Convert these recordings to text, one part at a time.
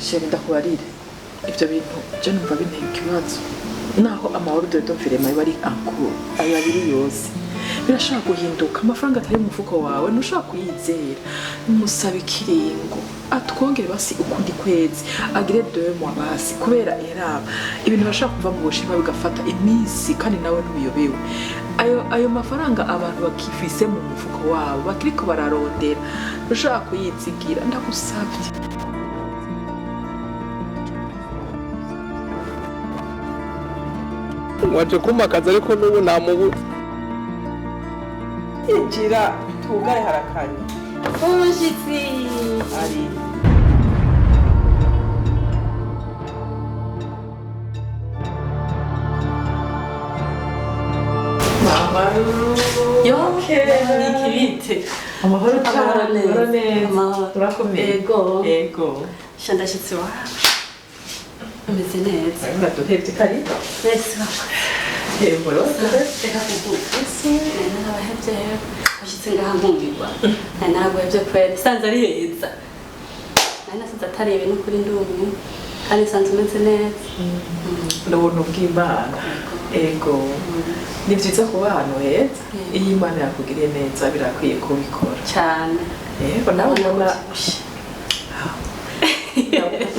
Chéri, ndakubarire, ibyo bintu byo numva binteye ikibazo. Naho amahoro de virement aba ari ankuru, ayo abiri yose birashobora guhinduka. Amafaranga atari mu mufuko wawe ntushobora kuyizera. Musaba ikiringo, atwongere basi ukundi kwezi, agire 2 mois basi, kubera eraba ibintu bashobora kuva mu Bushinwa bigafata iminsi, kandi nawe ntubiyobewe. Ayo mafaranga abantu bakifise mu mufuko wabo bakiriko bararondera, ntushobora kuyizigira. Ndagusabye. Waje kumakaza, ariko n'ubu namubuze. Injira, tugare, harakanye. Umushitsi. Ari. Yo, nikibite. Amahoro. Amahoro cyane. neza. Amahoro neza. Amahoro. Urakomeye? Yego. Yego. Sha, ndashitsi iwawe. Umeze neza? Uraduhevye kari. Neza. Yego. Reka kuvuga. Nari narabahevye rero. Washitse ngaha nkumirwa. Nari naraguhevye kweli. Sanze ari heza. Nari nasanze atari ibintu kuri ndumwe. Kandi nsanze umeze neza. N'ubuntu bw'Imana, ego. Ni byiza kuba ahantu heza. Iyo Imana yakugiriye neza birakwiye kubikora. Cyane. Yego, nawe ubona Ubyibushye.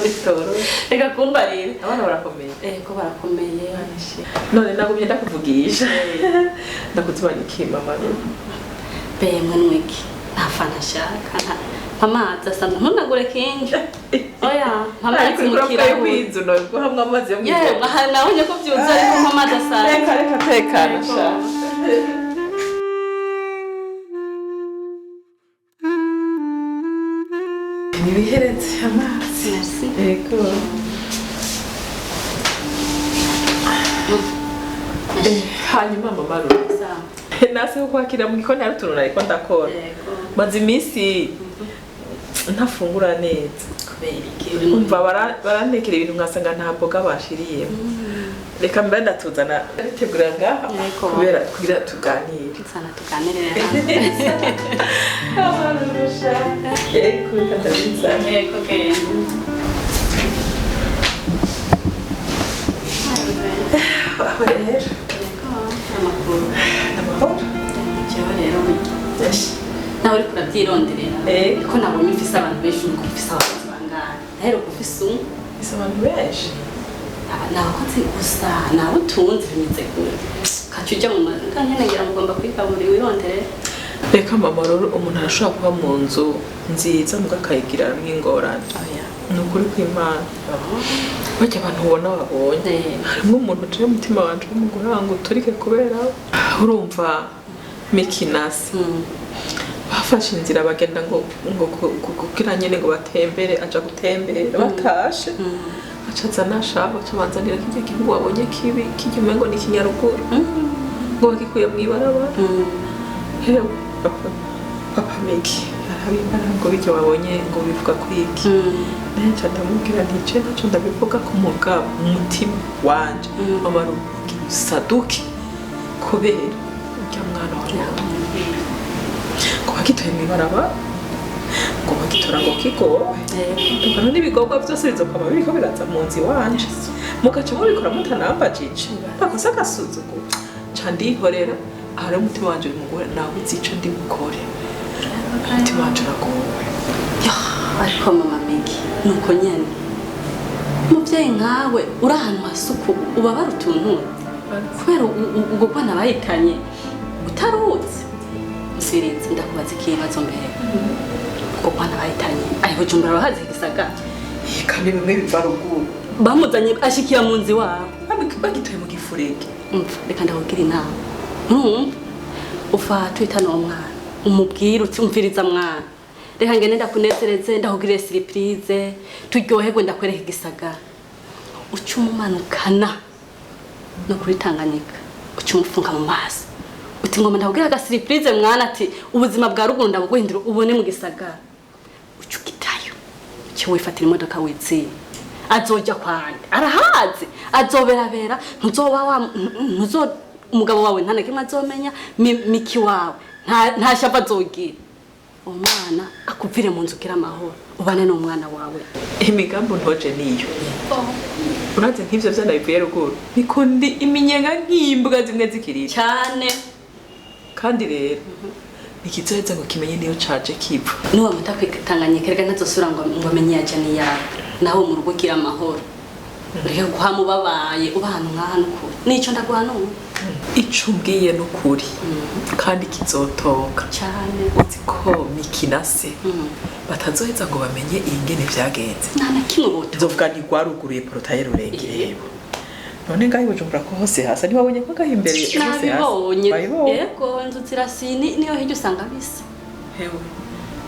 bitoroshye. Reka kumbarira. Abana barakomeye? Ego, barakomeye. None nagumye ndakuvugisha, ndakuzibana iki, mama? Bemwe nwiki nta fanta nshaka, amazi asanzwe, ntunagure kingi, oya, mpa amazi mu Ariko yo kirahure. kwinzu no guhamwa amazi yo Yewe, mw'ijoro. aha nabonye ko byuzuye, ariko mpa amazi asanzwe. Reka, reka, tekana sha. Nibiheretse amazi. Merci. Yego. Hanyuma mama Ruru, Sawa. nase kwakira mu gikoni, hari utuntu nariko ndakora. Yego. Maze iminsi ntafungura neza. Kubera iki uri mu Umva, barantekera ibintu nkasanga nta mboga bashiriyemo. Reka mbe ndatuzana, nditegura ngaha. Yego. Kubera kugira tuganire. Sana, tuganirire. Amarusha. Yego, reka ndabizana. Yego, genda. Aho rero. Yego, amakuru? Amahoro. Jewe rero burya nawe uriko urabyironderera. Eh. Ko nabonye ufise abantu benshi, nuko ufise abakozi bangahe? Ndaheruka ufise umwe. Ese abantu benshi? Aba ni abakozi gusa, ni abo utunze? Bimeze gute? Ukaca ujya mu mazu kandi nyine ngira ngo ugomba kwigaburira, wirondere. Reka mama rero, umuntu arashobora kuba mu nzu nziza muga akayigiramwo ingorane. Oya. Ni ukuri kw'Imana, barya abantu ubona babonye, harimo umuntu uciye umutima wanje w'umugore ngo uturike kubera urumva mikinasi. Bafashe inzira bagenda ngo kugira nyene ngo batembere, aja gutembera, batashe aca azana ashaka aca banzanira kirya gihugu wabonye kibi kirya, umengo ni ikinyaruguru, ngo bagikuye mw'ibarabara. Hewe, papa Miki arabimbara ngo birya wabonye ngo bivuga kuri iki? Nca ndamubwira nti ce ntaco ndabivuga ku mugabo umutima wanje, mama ruvuga usaduke kubera urya mwana wabonye ngo bagitoye mw'ibarabara, ngo bagitora ngo kigowe. Tukana n'ibikorwa byose bizokama biriko biraza mu nzu iwanje, mugaca mubikora mutanambajije, bakoze agasuzuguro. Ca ndihorera. Aha rero umutima wanje uri mugore, nawe uzi ico ndi bukore, umutima wanje uragowe. Ariko mama Miki, nuko nyene umuvyeyi nkawe uri ahantu hasuku ubabara utuntu kubera ubwo bwana bahitanye utaruzi. Mfirizi, ndakubaza ikibazo mbere: ubwo bwana bahitanye ayi Bujumbura, bahazi igisagara? Kandi bimwe biva ruguru. Bamuzanye ashikira mu nzu iwawe? Bagitoye mu gifurege. Umva, reka ndakubwira inama. Ntumva, ufata uhitana uwo mwana, umubwire uti: "Umviriza mwana, reka ngende ndakunezereze, ndakugirire surprise, turyoherwe, ndakwereka igisagara." Uca umumanukana no kuri Tanganyika, uca umufunga mu maso, uti: "Ngoma ndakubwira aga surprise mwana," ati: "Ubuzima bwa ruguru ndabuguhindura, ubone mu gisagara." Uca ugitayo, uca wifatira imodoka wiziye, azoja kwande arahazi, azoberabera, ntuzoba wa ntuzo umugabo wawe nta na kimwe azomenya. Miki wawe nta shavu azogira. Uwo mwana akuvire mu nzu ugira amahoro, ubane n'umwana wawe. Imigambi ntoje niyo urazi nk'ivyo vyana bivuye ruguru bikundi iminyenga nk'imbwa zimwe zikirira cyane. Kandi rero ntikizoheza ngo kimenye niyo caje kiva. Nuwa muta kwitanganyika reka ntazosubira ngo amenye yaje niyawe. Nawe mu rugo ugira amahoro, ureke guhama ubabaye uba ahantu nk'aha. N'ukuri nico ndaguhanura. Ico umbwiye n'ukuri kandi kizotoka. Cyane. Uzi ko Miki na se batazoheza ngo bamenye ingene vyagenze? Nta na kimwe boto. Nzovuga nti rwaruguruye porotaye rurengireba. None ngaho i Bujumbura ko hose hasa, ntiwabonye ko ngaho imbere hose hasa? Nabibonye. Wabibonye? Yego, inzu zirasi niyo hirya usanga bisa. Hewe,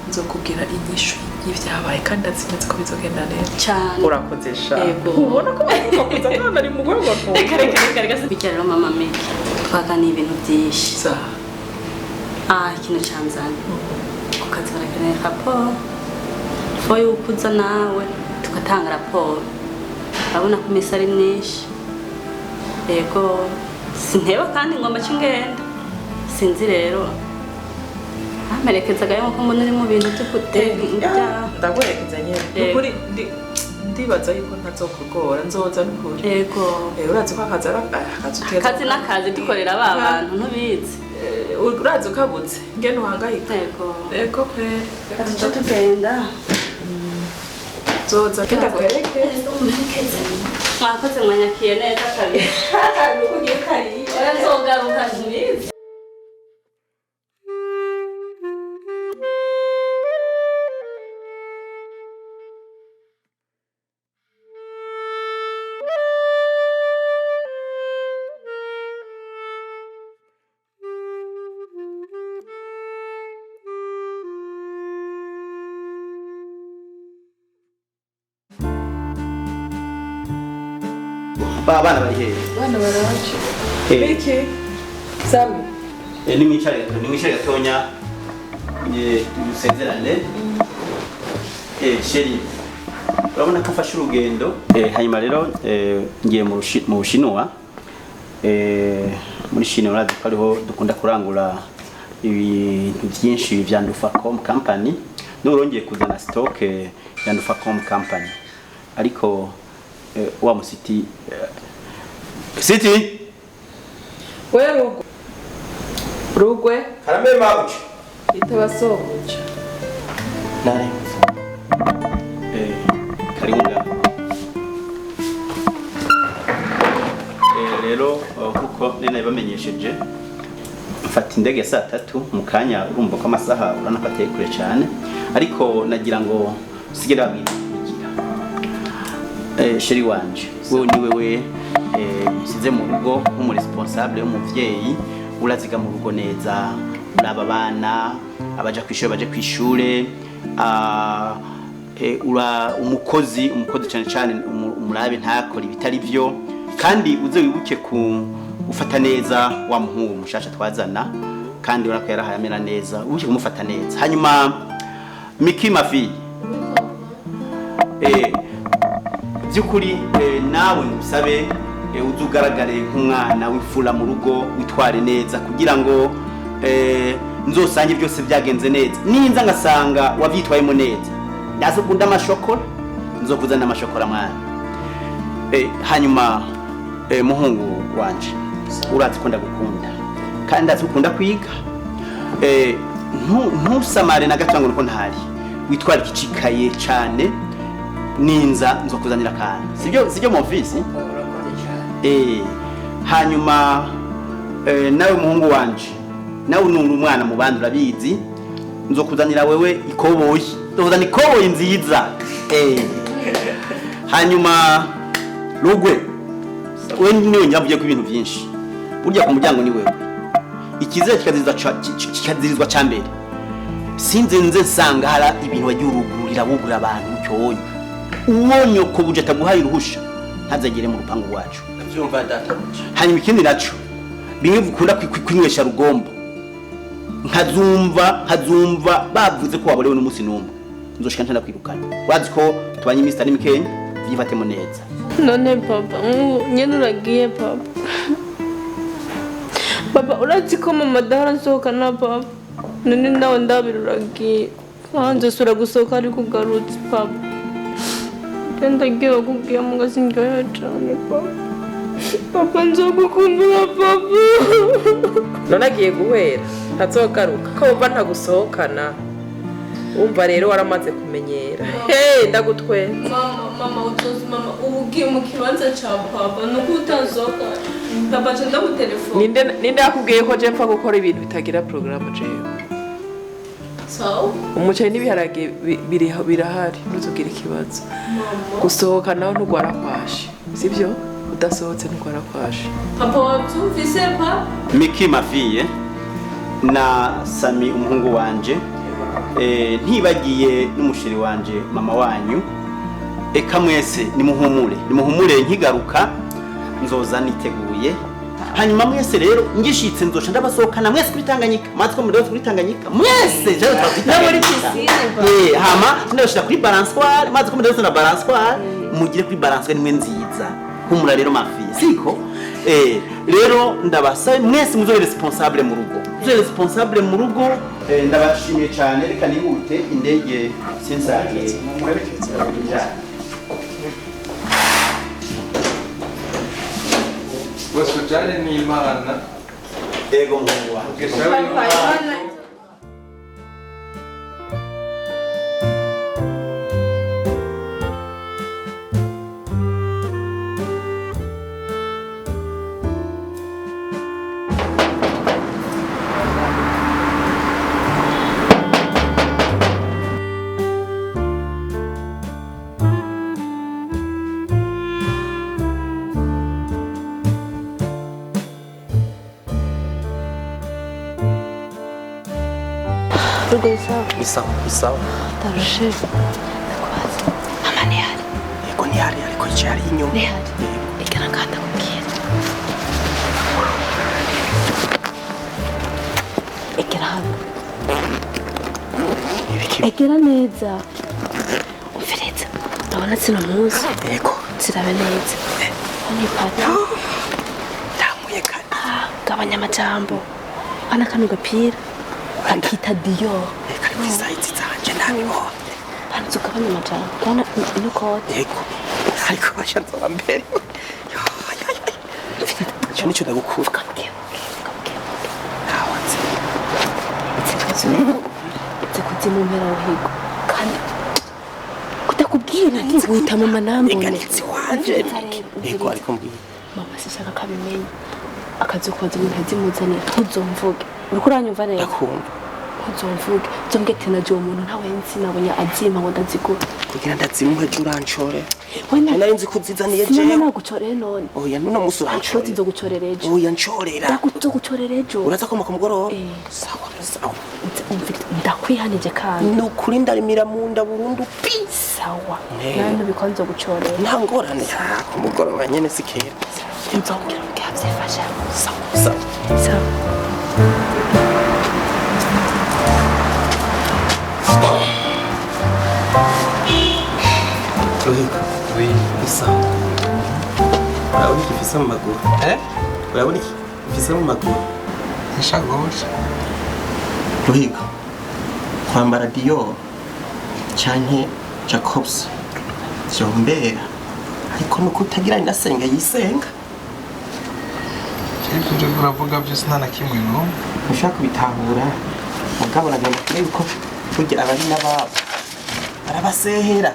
nzokubwira inyishu y'ivyabaye kandi ndazi neza ko bizogenda neza. Cyane. Urakoze sha. Yego. Ubona ko baheruka kuza none ari mu rwego. Reka reka reka reka. Bijya rero mama Miki, twaganiye ibintu byinshi. Sa. Ah, ikintu canzanye ku kazi, barakeneye raporo fo yuko uza nawe tugatanga raporo. Urabona ko iminsi ari myinshi. Yego, sinteba kandi ngomba ngenda, sinzi rero amperekezaga nkuko mbona uri mu bintu byo gutega ibyaha. Ndaguherekeza nyene. Yego. Nukuri ndibaza yuko ntazokugora, nzoza nukuri. Yego. Urazi ko akazi ari akazi uteza. Akazi n'akazi, dukorera ba bantu ntubizi. Urazi ukabutse ngene uhangayika. Yego. Yego kweri. Reka tuce tugenda. Nzoza genda guherekeze. Mwakoze, mwanyakiye neza kabisa. Oya, nzogaruka ntubizi. Ba bana bari hehe? Bana baraje. Eh. Miki, Sami. Nimwicare gato, nimwicare gatonya, dusezerane. Chéri, urabona ko mfashe urugendo. Hanyuma rero ngiye mu Bushinwa. Muri Chine urazi ko ariho dukunda kurangura ibintu byinshi vya Ndufacom company. N'ubu rongeye kuzana stock ya Ndufacom company, ariko wa musiti City. We Rugwe, Rugwe. Karame mabuce. Itaba sobuja. Nare. Karibu ngaho. Rero nkuko nari nabibamenyesheje, mfata indege ya saa 3 mu kanya. Urumva ko amasaha urabona ko ateye kure cyane, ariko nagira ngo usigere wabwira. Chéri wanje, wewe ni wewe nsize mu rugo nk'umu responsable w'umuvyeyi. Uraziga mu rugo neza, uraba abana abaja kw'ishure baje kw'ishure, ura umukozi cyane cyane umurabe ntakora ibitari byo, kandi uze wibuke ku ufata neza wa muhungu mushasha twazana, kandi urabona ko yarahaye amera neza, wibuke kumufata neza. Hanyuma Miki mafi, by'ukuri nawe ngusabe uze ugaragare nk'umwana w'imfura mu rugo, witware neza kugira ngo nzosange byose byagenze neza. Ninza ngasanga wabyitwayemo neza, ndazi ukunda amashokora, nzokuzana amashokora mwana. Hanyuma muhungu wanje, urazi ko ndagukunda kandi ndazi ko ukunda kwiga. Ntusamare na gato ngo nuko ntari, witware ikicikaye cane. Ninza nzokuzanira akantu, sibyo? Sibyo mon fils? Hanyuma nawe muhungu wanje, nawe nuri umwana mu bandi, urabizi, nzokuzanira wewe ikoboyi, nzokuzanira ikoboyi nziza. Hanyuma Rugwe, we niwe nyavuye ku ibintu byinshi. Burya ku muryango ni wewe ikizere kikazirizwa ca mbere. Sinze nze nsanga hari ibintu wagiye urugurira wugura abantu cyonye. Uwo nyoko buje ataguhaye uruhusha ntazagere mu rupangu rwacu. Ndabyumva databuja. Hanyuma ikindi naco, bimwe ukunda kwinywesha rugombo, nkazumva bavuze ko waborewe n'umunsi n'umwe, nzoshika ntanda kwirukana. Wazi ko tubanye iminsi itari mikenya, vyifatemo neza. None papa, nk'ubu nyine uragiye papa. Papa, urazi ko mama adahora nsohokana na papa. None nawe ndabira uragiye. Hanze sura gusohoka ariko ugarutse papa. Ndagiye kukubwira muga sindyohewe cane papa. Papa nzogukumbura papa. None agiye guhera ntazogaruka ko wumva ntagusohokana. Wumva rero waramaze kumenyera. Hey, ndagutwenza. Mama, mama uzozi mama ubu ugiye mu kibanza ca papa nuko utazoka. Papa nca ndagutelefona. Ninde yakubwiye ko je mpfa gukora ibintu bitagira porogaramu jewe? Sawa. Umuceri n'ibiharage birahari ntuzugire ikibazo. Gusohoka naho ntugwara kwashe, sibyo? Udasohotse ntugwara kwashe. Papa wabyumvise pa? Miki Maviye na Sami umuhungu wanje, ntibagiye n'umushiri wanje mama wanyu. Eka mwese nimuhumure, nimuhumure nkigaruka nzoza niteguye. Hanyuma mwese rero ngishitse nzoca ndabasohokana mwese kuri Tanganyika, matwe muri kuri Tanganyika mwese je No muri piscine pa. Hama ndashira kuri balançoire, maze ko muri na balançoire mugire kuri balançoire nimwe nziza. Humura rero mafi, siko? Rero ndabasaba mwese muzobe responsable mu rugo. Muzobe responsable mu rugo. Ndabashimiye cyane, reka nihute indege sinsagiye. Bose ujyane n'Imana. Ego muhungu wanjye. Isawa, isawa. Ndarushe. Ndakubaza. Mama ntihari. Yego ntihari ariko yicaye ari inyuma. Ntihari. Reka nakanda kubwira. Egera hano. Egera neza. Umviriza. Ndabona zino mpuzu. Yego. Zirabe neza. Hano ipataro. Ndamuye kane. Gabanya amajambo. Hano kano gapira. Akita Dior. Reka ari kwisayizi zanje nabibonye. Hano tugabanya amajambo. Urabona ino kote. Yego. Ariko basha nzoba mbere. Ico nico ndagukura. Ntawe nzi. Zikuzimu mpera ruhigo. Kandi kutakubwira ntihuta mama nambone. Reka nitsi wanje. Yego ariko mbwira. Mama sishaka kabimenya. Akazokoza umuntu azimuzaniye ntuzomvuge. Uriko uranyumva neza? Ndakumva. Ntuzomvuge. Nzombwe ati naje uwo muntu ntawe nzi nabonye azimpa ngo ndazigura. Kugira ndazimuhe ejo urancore. Wena Nari nzi ko uzizaniye sinone jewe. nagucoreye none. Oya nuno musi urancore. Nzogucorera ejo. Oya ncorera. Nzogucorera ejo. Uraza koma ku mugoroba? Sawa sawa. Ndakwihanije kandi. Nukuri ndarimira mu nda burundu pi. Sawa. Nawe ntubikora nzogucorera. Nta ngorane. Ku mugoroba nyene si kera. Nzongera mbwira byifashe. Sawa sawa. Sawa. Ruhigo. Oui. Isawa. Urabona iki mfise mu maguru? Urabona iki mfise mu maguru? Nishagosha. Ruhigo. Kwambara Dior canke Jacobs vyombera ariko nuko utagira inasenga yisenga. Ibyo uriko uravuga byose nta na kimwe no. Ntushaka kubitahura mugabo uragenda kure yuko burya abari n'ababo barabasehera.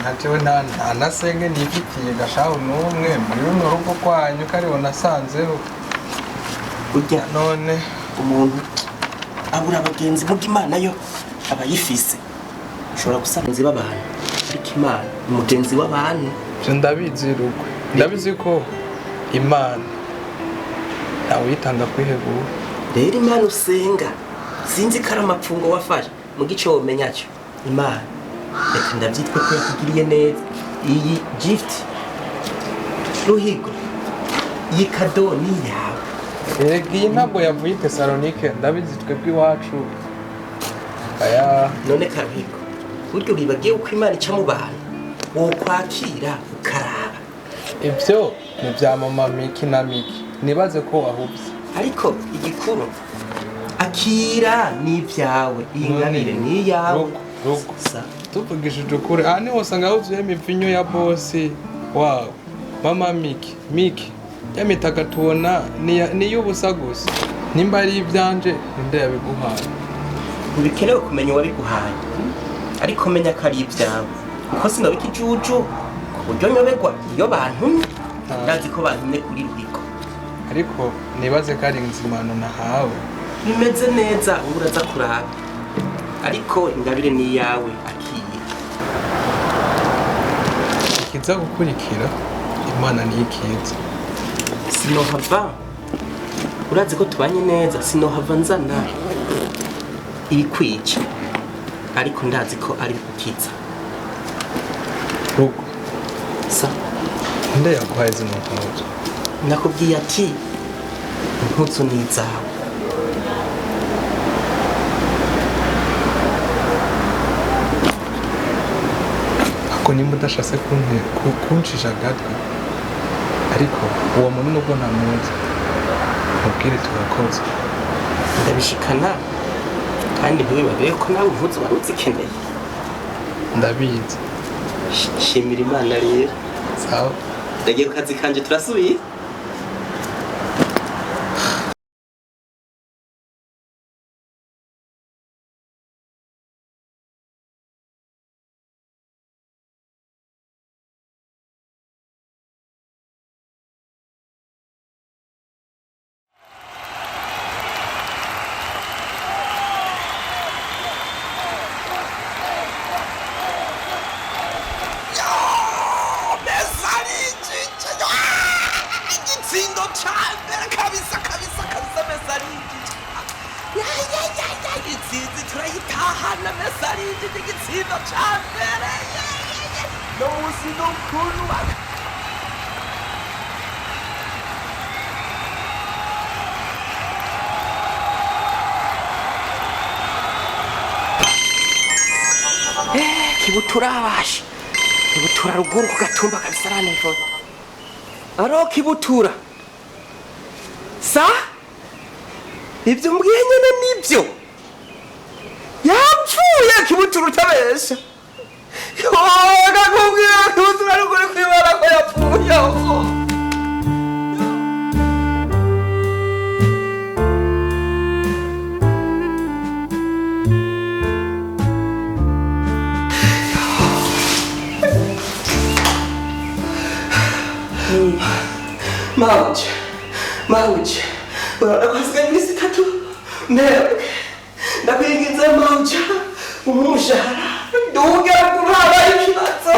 Nka jewe nta nasenge nifitiye gashahu n'umwe muri runo rugo rwanyu kariho nasanzeho. Burya none umuntu abura abagenzi muga Imana yo aba ayifise. Ushobora gusanga abagenzi b'abantu ariko Imana ni mugenzi w'abantu. Ivyo ndabizi rugwe. Ndabizi ko Imana ntawuyitanga kwihebura. Rero Imana usenga sinzi ko ari amapfungo wafashe mu gice womenya cyo Imana reka ndabyitwe ko yakugiriye neza. Iyi gift Ruhigo, iyi kado ni yawe. Erega iyi ntabwo yavuye i Tesalonike, ndabizi twebwe iwacu. Aya none Karuhigo, burya uribagiye uko Imana ica mu bantu wokwakira ukaraba. Ivyo ni vya mama Miki na Miki, nibaze ko wahuvye. Ariko igikuru Akira n'ibyawe, iyi ngabire ni iyawe. Rugo tuvugishije ukuri, aha niho usanga huzuyemo imivinyo ya bosi wawe mama Miki. Miki ya mitaka tubona ni iy'ubusa gusa. Nimba ari ibyanje, ninde yabiguhaye? Ntibikenewe kumenya uwabiguhaye, ariko menya ko ari ibyawe, kuko sinoba ikijuju ku buryo nyoberwa iyo bantumye. Ndazi ko bantumye kuri Ruriko. Ariko nibaze ko ari inzimano nahawe. Bimeze neza, ubu uraza kuraba, ariko ingabire ni iyawe, akira. Ikiza gukurikira, Imana niyo ikiza. Sinohava, urazi ko tubanye neza, sinohava nzana ibikwica, ariko ndazi ko ari gukiza. Rugo sa. Nde yaguhaye zino mpuzu? Nakubwiye ati impuzu ni izawe. Ako nimba udashatse kuncisha agatwi, ariko uwo muntu nubwo ntamuzi, mubwire turakoze. Ndabishikana, kandi ntiwibagire ko nawe impuzu wari uzikeneye. Ndabizi. Shimira Imana rero. Sawa. Ndagiye ku kazi kanje, turasubiye. Igitsindo ca mbere kabisa kabisa kabisa. Messi arinjije, ya, intsinzi turayitahana. Messi arinjije igitsindo ca mbere. Ya, ya, ya. No munsi n'ukuntu Kibutura abasha Kibutura ruguru ku gatumba kabisa aranevona. Aro Kibutura, sa ibyo mbwiye nyene nibyo, yapfuye Kibutura, utabesha kakubwira Kibutura ruguru kwibara ko yapfuye. Mawuje, mawuje, urabona ko hasigaye iminsi 3 mbere. Ndakwinginze mawuje, umushahara ndugera kuri habaye ikibazo.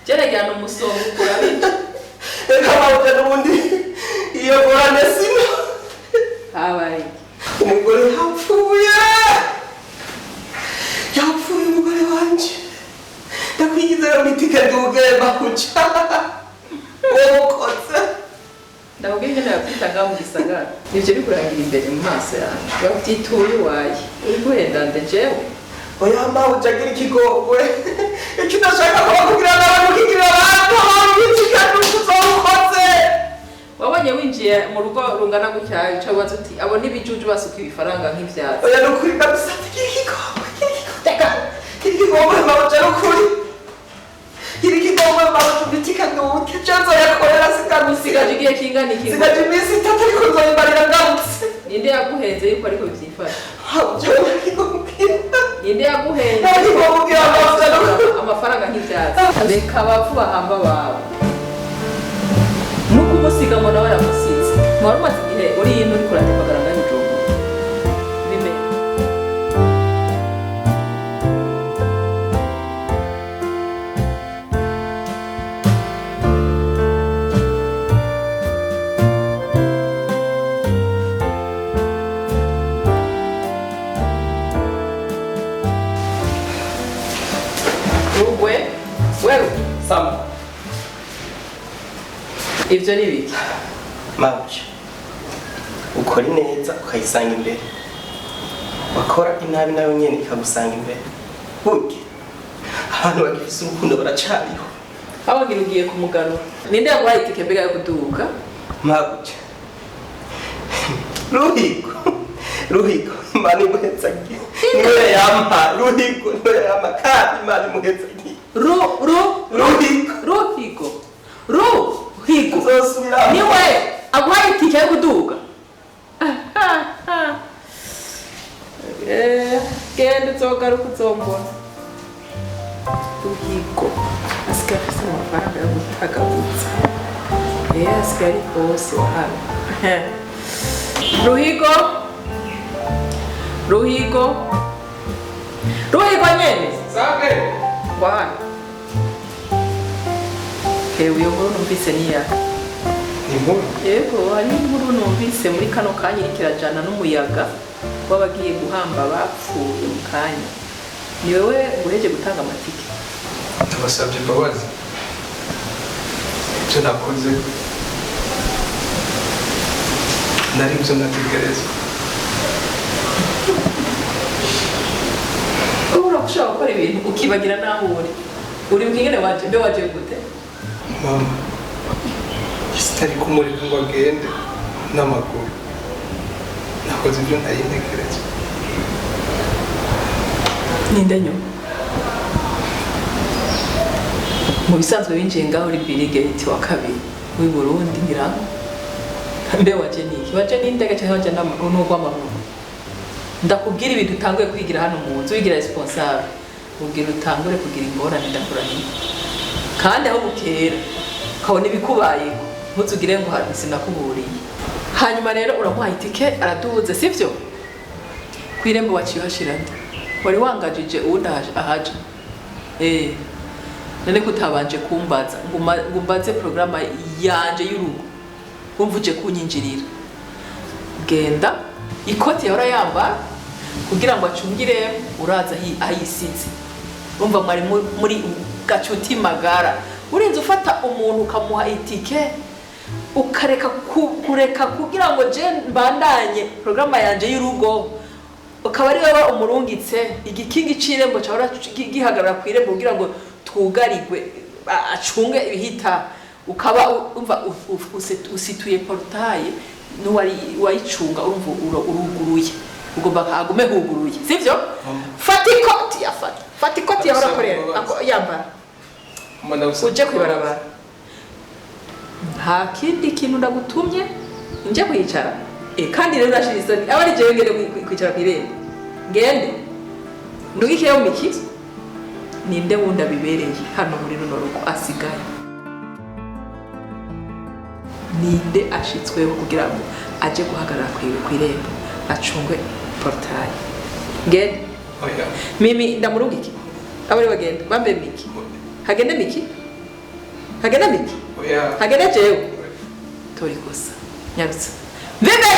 Gerageza umusongo ukurabica. Reka mawuje, n'ubundi iyo ngorane sino. Habaye? Umugore yapfuye, yapfuye umugore wanje. Ndakwinginze rero mitike nduge mawuje, wowe ukoze. Ndakubwiye ingene babyita mu gisagara, nivyo biri kurangira imbere mu maso yanjye. Babyituye iwaye uri guhendande jewe. Oya mawuje, agira ikigongwe, icyo udashaka ko bakubwira nawe ntukigirira abantu. Abantu bitike nduge uzoba. Wabonye winjiye mu rugo rungana gutya, uca wibaza uti abo n'ibijuju basuka ibifaranga nk'ivyatsi. Oya, ni ukuri kabisa, gira ikigongwe, gira ikigongwe, gira ikigongwe mawuje, ni ukuri, gira ikigongwe mawuje, bitike nduge icyo nzoyakorera siganusigaje. Usigaje igihe kingana iki? Sigaje iminsi 3, ariko nzoyimarira ngarutse. Ninde yaguhenze yuko ariko vyifashe? Mawuje, ntakigongwe. Ninde yaguhenze? Ntakigongwe mawuje, ni ukuri. Amafaranga nk'ivyatsi, reka abapfu bahamba bawe. Nuko umusiga ngo nawe aramusize. Mwari umaze igihe uri ino uriko uratembagara ngaho i Bujumbura. Bimeze Rugwe, wewe. Sama. Ivyo ni biki? Mawuje, ukora ineza ukayisanga imbere, wakora inabi nayo nyene ikagusanga imbere. Burya abantu bagifise urukundo baracariho. Abagira ugiye kumugarura. Ninde yaguhaye itike mbega yo kuduga? Mawuje, Ruhigo Ruhigo Imana imuhetsagiye niwe yampa Ruhigo niwe yampa kandi Imana imuhetsagiye Ru ru Ruhigo Ruhigo Ruhigo nzosubira niwe aguhaye itike yo kuduga. Genda uzogaruka uzombona. Ruhigo asigaye afise amafaranga yo gutagabuza. Asigaye ari bose hano. Ruhigo Ruhigo Ruhigo nyene Sabe? Why? Hewe iyo nkuru numvise niya. Inkuru? Yego, hari inkuru numvise muri kano kanya iriko irajana n'umuyaga w'abagiye guhamba bapfuye mu kanya. Ni wewe uheje gutanga amatike. Ndabasabye imbabazi. Ibyo nakoze nari byo nategerezwa. Urabona ko ushobora gukora ibintu ukibagira n'aho uri. Uri bwingene waje, mbe waje gute? Mama, sitari kumureka ngo agende n'amaguru. Nakoze ibyo ntari ntekerezwa. Ninde nyuma? Mu bisanzwe winjiye ngaho uri Bill Gates wa kabiri w'i Burundi ngira mbe waje niki? Waje n'indege cyangwa waje n'urw'amaguru? Ndakubwira ibintu utanguye kwigira hano mu nzu, wigira responsable. Ubwira utangure kugira ingorane ndakurahiye. Kandi aho bukera ukabona ibikubayeho ntuzugire ngo sinakuburiye. Hanyuma rero uramuha itike araduze, sivyo? Kw'irembo waciye uhashira nde? Wari wangajije uwundi ahaja. None ko utabanje kumbaza ngo umbaze porogaramu yanje y'urugo, wumva uje kunyinjirira. Genda ikoti yahora yambara kugira ngo acungire uraza ahisize. Urumva mwari muri gacuti magara. Urinze ufata umuntu ukamuha itike ukareka kureka kugira ngo je mbandanye porogaramu yanje y'urugo, ukaba ari wewe umurungitse igikingi c'irembo cahora gihagarara kw'irembo kugira ngo twugarigwe acunge ibihita, ukaba umva usituye portail n'uwari wayicunga, urumva uruguruye, ugomba agume huguruye, sivyo? Fata ikoti yafata, fata ikoti yahora akorera yambara, uje kwibarabara. Nta kindi kintu ndagutumye nje kwicara. Kandi rero urashira isoni aba ari jewe ngende kwicara kw'irembo, ngende ndugikeyo miki. Ninde wundi abibereye hano muri runo rugo asigaye? Ninde ashitsweho kugira ngo aje guhagarara kw'irembo acungwe portail? Ngende Mimi ndamurungike aba ari bagenda bambe Miki. Hagende Miki, hagende Miki, hagende jewe. Tori kosa nyarutse mvime.